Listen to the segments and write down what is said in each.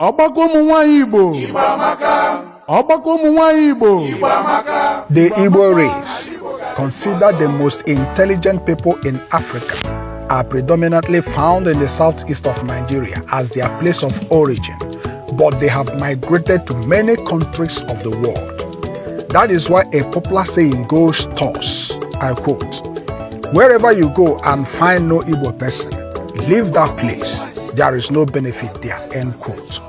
Ọgbakọ ụmụ nwanyị Igbo. Ọgbakọ ụmụ nwanyị Igbo. The Igbo race, considered the most intelligent people in Africa, are predominantly found in the southeast of Nigeria as their place of origin, but they have migrated to many countries of the world. That is why a popular saying goes thus, I quote, "Wherever you go and find no Igbo person, leave that place. There is no benefit there," end quote.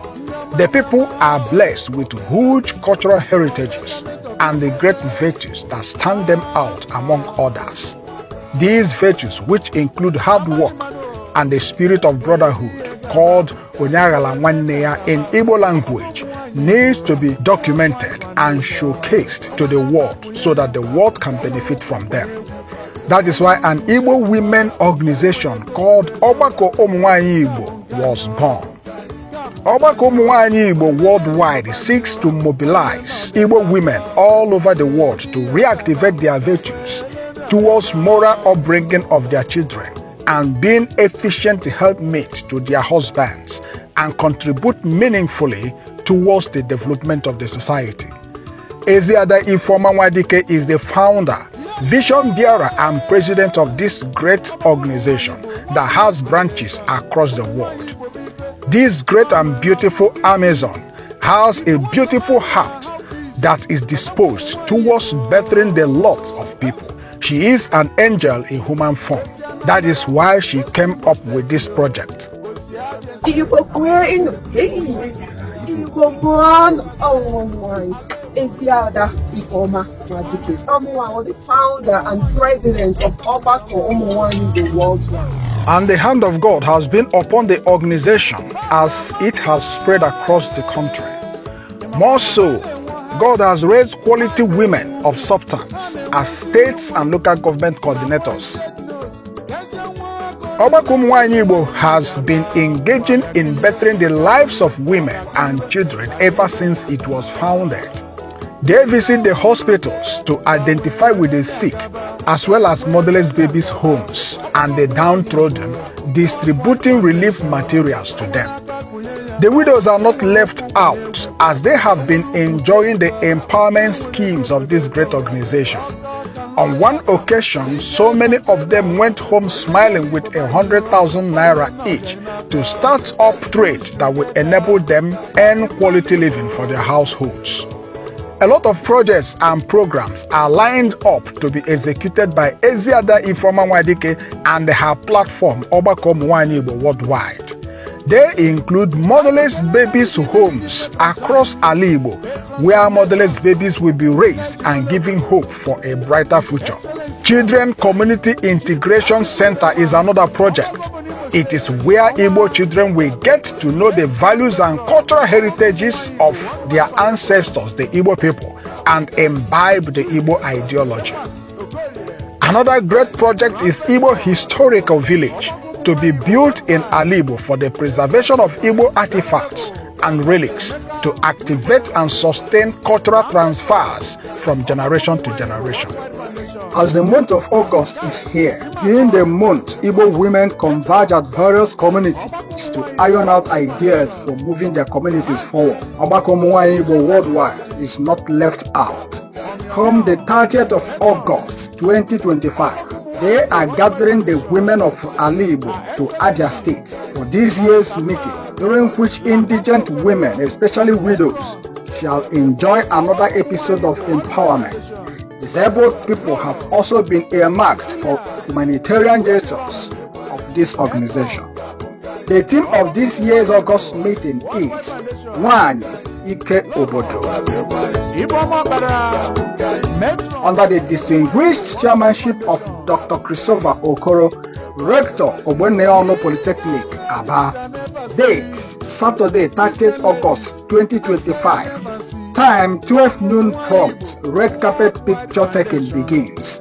The people are blessed with huge cultural heritages and the great virtues that stand them out among others. These virtues, which include hard work and the spirit of brotherhood called Onye Aghala Nwanne Ya in Igbo language, needs to be documented and showcased to the world so that the world can benefit from them. That is why an Igbo women organization called Ọgbakọ Ụmụnwaanyị Igbo was born. Ọgbakọ Ụmụnwaanyị Igbo Worldwide seeks to mobilize Igbo women all over the world to reactivate their virtues towards moral upbringing of their children and being efficient helpmeet to their husbands and contribute meaningfully towards the development of the society. Eziada Ifeoma Nwadike is the founder, vision bearer, and president of this great organization that has branches across the world. This great and beautiful Amazon has a beautiful heart that is disposed towards bettering the lot of people. She is an angel in human form. That is why she came up with this project. Igbo kwenu! Hey! Igbo mụọnụ! Ọnwụ Eziada Ifeoma Nwadike. Ọmụnwa the founder and president of Ọgbakọ Ụmụnwaanyị Igbo Worldwide. And the hand of God has been upon the organization as it has spread across the country. More so, God has raised quality women of substance as states and local government coordinators. Ọgbakọ Ụmụ Nwanyị Igbo has been engaging in bettering the lives of women and children ever since it was founded. They visit the hospitals to identify with the sick, as well as motherless babies' homes and the downtrodden, distributing relief materials to them. The widows are not left out, as they have been enjoying the empowerment schemes of this great organization. On one occasion, so many of them went home smiling with 100,000 naira each to start up trade that will enable them earn quality living for their households. A lot of projects and programs are lined up to be executed by Eziada Ifeoma Nwadike and her platform, Ọgbakọ Ụmụnwaanyị Igbo Worldwide. They include motherless babies' homes across Ali Igbo, where motherless babies will be raised and given hope for a brighter future. Children Community Integration Center is another project. It is where Igbo children will get to know the values and cultural heritages of their ancestors, the Igbo people, and imbibe the Igbo ideology. Another great project is Igbo Historical Village, to be built in Alaigbo for the preservation of Igbo artifacts and relics to activate and sustain cultural transfers from generation to generation. As the month of August is here, being the month Igbo women converge at various communities to iron out ideas for moving their communities forward, Ọgbakọ Ụmụnwaanyị Igbo Worldwide is not left out. Come the 30th of August 2025, they are gathering the women of Alaigbo to Abia State for this year's meeting, during which indigent women, especially widows, shall enjoy another episode of empowerment. Disabled people have also been earmarked for humanitarian gestures of this organization. The theme of this year's August meeting is Nwanyị Ike Obodo. Under the distinguished chairmanship of Dr. Christopher Okoro, Rector, Ogbonneonu Polytechnic, Aba. Date, Saturday, 30th August 2025. Time, 12 noon prompt. Red carpet picture taking begins.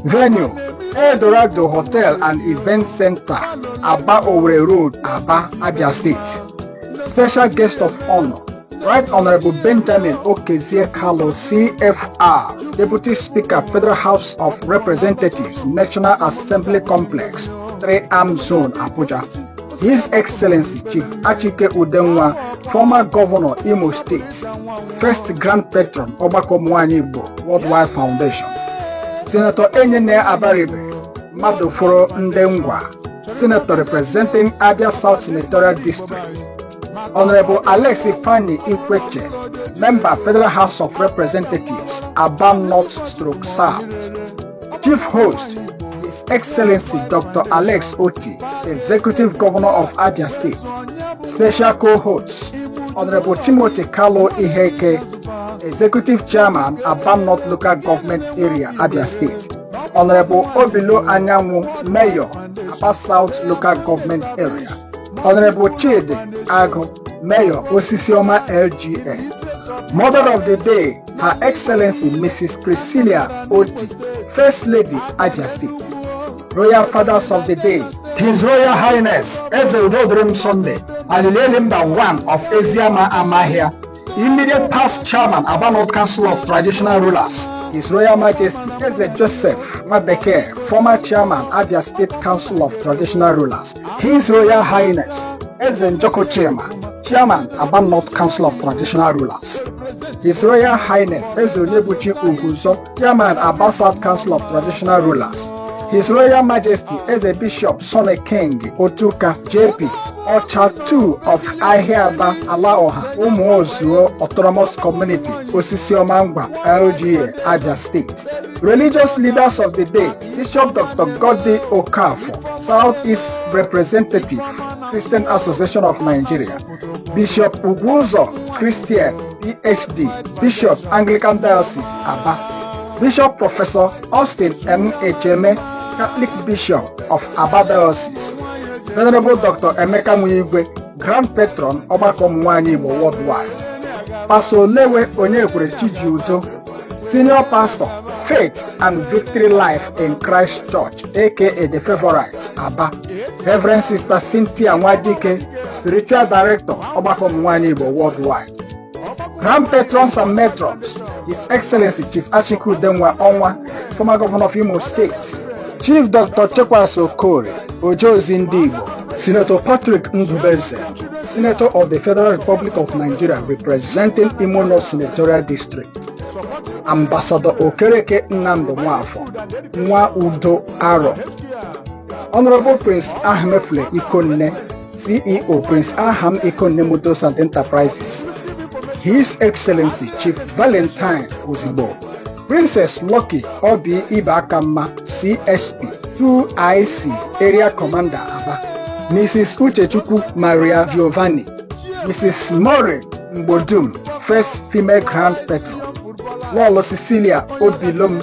Venue, Eldorado Hotel and Event Center, Aba Owerri Road, Aba, Abia State. Special guest of honor, Right Honorable Benjamin Okezie Kalu, CFR, Deputy Speaker, Federal House of Representatives, National Assembly Complex, 3 Arm Zone, Abuja. His Excellency Chief Achike Udenwa, former Governor, Imo State, first Grand Patron, Ọgbakọ Ụmụnwaanyị Igbo Worldwide Foundation. Senator Enyinnaya Abaribe, Maduforo Ndengwa, Senator representing Abia South Senatorial District. Honorable Alex Ifeanyi Ikwechegh, Member, Federal House of Representatives, Aba North Stroke South. Chief Host, His Excellency Dr. Alex Otti, Executive Governor of Abia State. Special co-hosts, Honorable Timothy Kalu Iheke, Executive Chairman, Aba North Local Government Area, Abia State. Honorable Obilo Anyanwu, Mayor, Aba South Local Government Area. Honorable Chidi Agu, Mayor, Osisioma LGA. Mother of the Day, Her Excellency Mrs. Priscilla Otti, First Lady, Abia State. Royal Fathers of the Day, His Royal Highness Eze Udodrim Sunday, Alilelimba one of Eziama Amahia, immediate past chairman, Aba North Council of Traditional Rulers. His Royal Majesty Eze Joseph Nwabeke, former chairman, Abia State Council of Traditional Rulers. His Royal Highness Eze Njoko Chima, Chairman, Aba North Council of Traditional Rulers. His Royal Highness Eze Onyebuchi Uguzo, Chairman, Aba South Council of Traditional Rulers. His Royal Majesty Eze Bishop Sonny King Otuka JP, Ocha 2 of Ahiaba Alaoha, Umuozuo Autonomous Community, Osisioma Ngwa, LGA, Abia State. Religious leaders of the day, Bishop Dr. Goddy Okafor, Southeast Representative, Christian Association of Nigeria. Bishop Uguzo Christian, PhD, Bishop, Anglican Diocese, Aba. Bishop Professor Austin M. Echeme, Catholic Bishop of Aba Diocese. Venerable Dr. Emeka Nwigwe, Grand Patron, Ọgbakọ Ụmụnwaanyị Igbo Worldwide. Pastor Olewe Onyekwere Chijiudo, Senior Pastor, Faith and Victory Life in Christ Church, aka The Favorites, Aba. Reverend Sister Cynthia Nwadike, Spiritual Director, Ọgbakọ Ụmụnwaanyị Igbo Worldwide. Grand Patrons and Matrons, His Excellency Chief Achike Udenwa Onwa, former Governor of Imo State. Chief Dr. Chekwas Okorie, Ojeozi Ndị Igbo. Senator Patrick Ndubeze, Senator of the Federal Republic of Nigeria representing Imo North Senatorial District. Ambassador Okereke Nnamdi Nwafọ, Nwa Udo Aro. Honorable Prince Ahmefle Ikonne, CEO, Prince Aham Ikonne Motors and Enterprises. His Excellency Chief Valentine Ozigbo, Princess Lucky Obi Ibakamma, CSP, 2IC Area Commander, Aba. Mrs. Uchechukwu Maria Giovanni, Mrs. Maureen Mgbodum, First Female Grand Patron. Lolo Cecilia Obilom,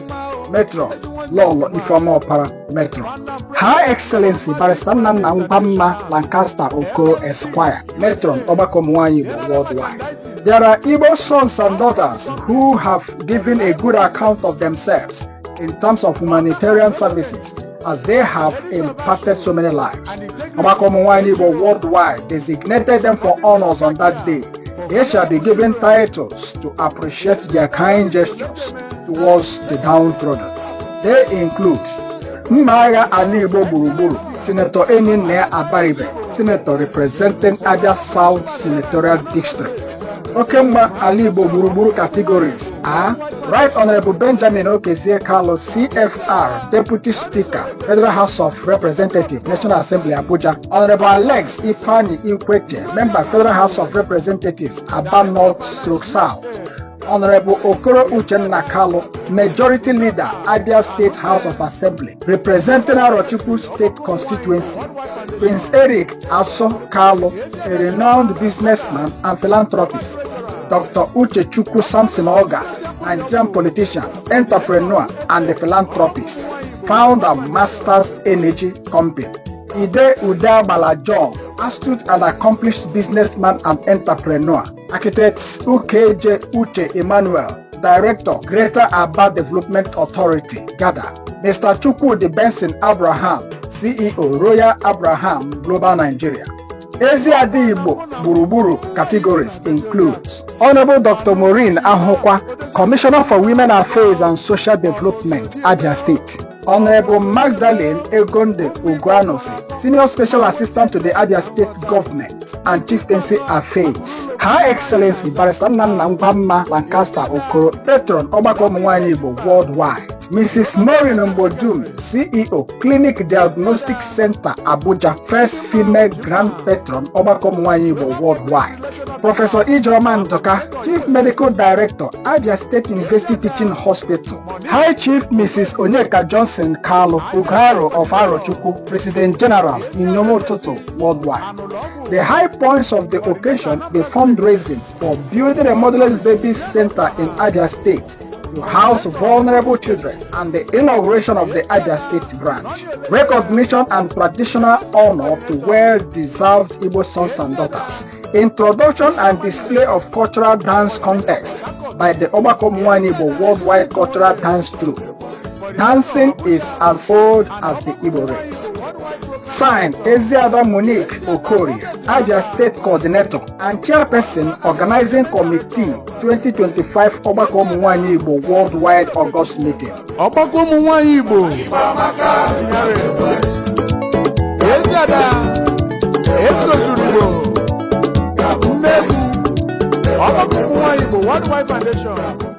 Metron. Lolo Ifeoma Opara, Metron. Her Excellency Barrister Nnanna Ngwamma Lancaster Okoro Esquire, Metron, Ọgbakọ Ụmụnwaanyị Igbo Worldwide. There are Igbo sons and daughters who have given a good account of themselves in terms of humanitarian services, as they have impacted so many lives. Ọgbakọ Ụmụnwaanyị Igbo Worldwide designated them for honors on that day. They shall be given titles to appreciate their kind gestures towards the downtrodden. They include Mma Agha Ala Igbo Gburugburu, Senator Enyinnaya Abaribe, Senator representing Abia South Senatorial District. Okemma Ala Igbo Gburugburu categories are Right Honorable Benjamin Okezie Kalu, CFR, Deputy Speaker, Federal House of Representatives, National Assembly, Abuja. Honorable Alex Ifeanyi Ikwechegh, Member, Federal House of Representatives, Aba North Stroke South. Honorable Okoro Uchenna Kalu, Majority Leader, Abia State House of Assembly, representing Arochukwu State Constituency. Prince Eric Aso Kalu, a renowned businessman and philanthropist. Dr. Uchechukwu Samson Oga, Nigerian politician, entrepreneur, and philanthropist, founder, Masters Energy Company. Ide Udeagbala John, astute and accomplished businessman and entrepreneur. Architect Ukeje Uche Emmanuel, Director, Greater Aba Development Authority, GADA. Mr. Chukwudi Benson Abraham, CEO, Royal Abraham Global Nigeria. Ezi Ada Igbo Gburugburu categories includes Honorable Dr. Maureen Ahokwa, Commissioner for Women Affairs and Social Development, Abia State. Honorable Magdalene Egonde Uguanosi, Senior Special Assistant to the Abia State Government and Chieftaincy Affairs. Her Excellency Barrister Nnanna Ngwamma Lancaster Okoro, Patron Ọgbakọ Ụmụ Nwanyị Igbo Worldwide. Mrs. Maureen Mgbodum, CEO, Clinic Diagnostic Center, Abuja, First Female Grand Patron Ọgbakọ Ụmụ Nwanyị Igbo Worldwide. Professor Ijeoma Ndoka, Chief Medical Director, Abia State University Teaching Hospital. High Chief Mrs. Onyeka Johnson Kalu, Ugaro of Arochukwu, President General, Inyom Ututu Worldwide. The high points of the occasion, the fundraising for building a motherless baby center in Abia State to house vulnerable children and the inauguration of the Abia State branch. Recognition and traditional honor to well-deserved Igbo sons and daughters. Introduction and display of cultural dance contest by the Ọgbakọ Ụmụnwaanyị Igbo Worldwide Cultural Dance Troupe. Dancing is as old as the Igbo race. Signed, Eziada Monique Okorie, Abia State Coordinator and Chairperson Organizing Committee 2025 Ọgbakọ Ụmụnwaanyị Igbo Worldwide August Meeting. Ọgbakọ ụmụ nwanyị Igbo. Eziada Ezigozuru Igbo Nnegwu Ọgbakọ ụmụ nwanyị Igbo Worldwide Foundation.